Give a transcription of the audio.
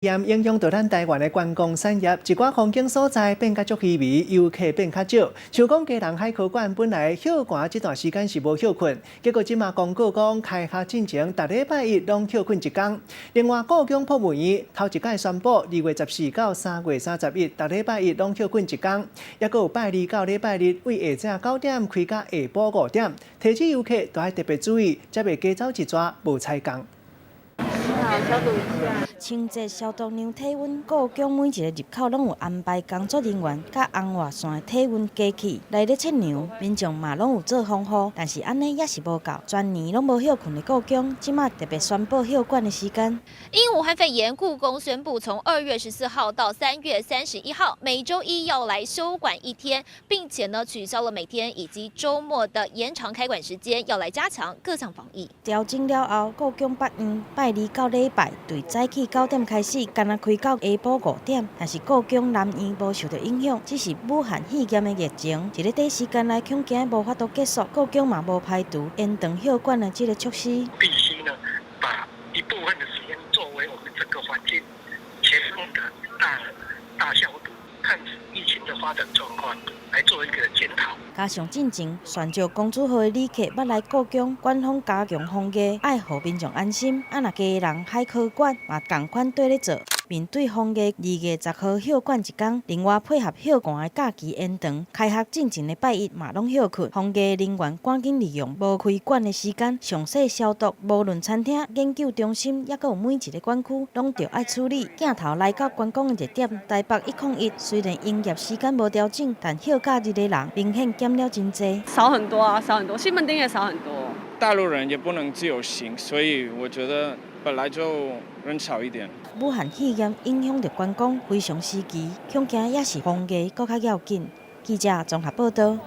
炎影響到咱台灣的觀光產業，一寡風景所在變甲足稀微，遊客變較少。像講基隆海科館本來休館這段時間是無歇睏，結果這馬公告講開學進前，逐禮拜一攏歇睏一工。另外，故宮博物院頭一擺宣布，2月14到3月31，逐禮拜一攏歇睏一工，抑閣有拜二到禮拜日，對下晝9點開到下晡5點，提醒遊客都愛特別注意，才袂加走一逝無彩工。消毒一下。清潔消毒量體溫，故宮每一个入口攏有安排工作人員佮紅外線的體溫機器來咧測量，民眾嘛攏有做防護，但是按呢猶是無夠。全年攏無歇睏的故宮，這馬特別宣布休館的時間。因武漢肺炎，故宮宣布從2月14號到3月31號，每週一要來休館一天，並且呢取消了每天以及週末的延長開館時間，要來加強各項防疫。調整了後，故宮北院拜二到禮拜對早起9點開始，干焦開到下晡5點。但是故宮南院無受到影響，只是武漢肺炎的疫情，佇咧短時間內恐驚無法度結束，故宮嘛無排除延長休館的這个措施。必須呢，把一部分的時間作為我們整個環境全面的大大消毒，看疫情的發展狀況來做一個檢討。加上進前船上公主號的旅客欲來故宮，官方加強防疫，愛予民眾安心。啊，若基隆海科館嘛仝款綴咧做。面對防疫，2月10號休館一工，另外配合休館的假期延長，開學進前的拜一嘛攏歇睏。防疫人員趕緊利用無開館的時間，詳細消毒。無論餐廳、研究中心，抑閣有每一个館區，攏著愛處理。鏡頭來到觀光的熱點台北101，雖然營業時間無調整，但休假日的人明顯減了真濟。少很多啊，少很多，西門町也少很多。大陸人也不能自由行，所以我覺得本來就人少一點。武漢肺炎影響著觀光非常時期，恐驚猶是防疫閣較要緊。記者綜合報道。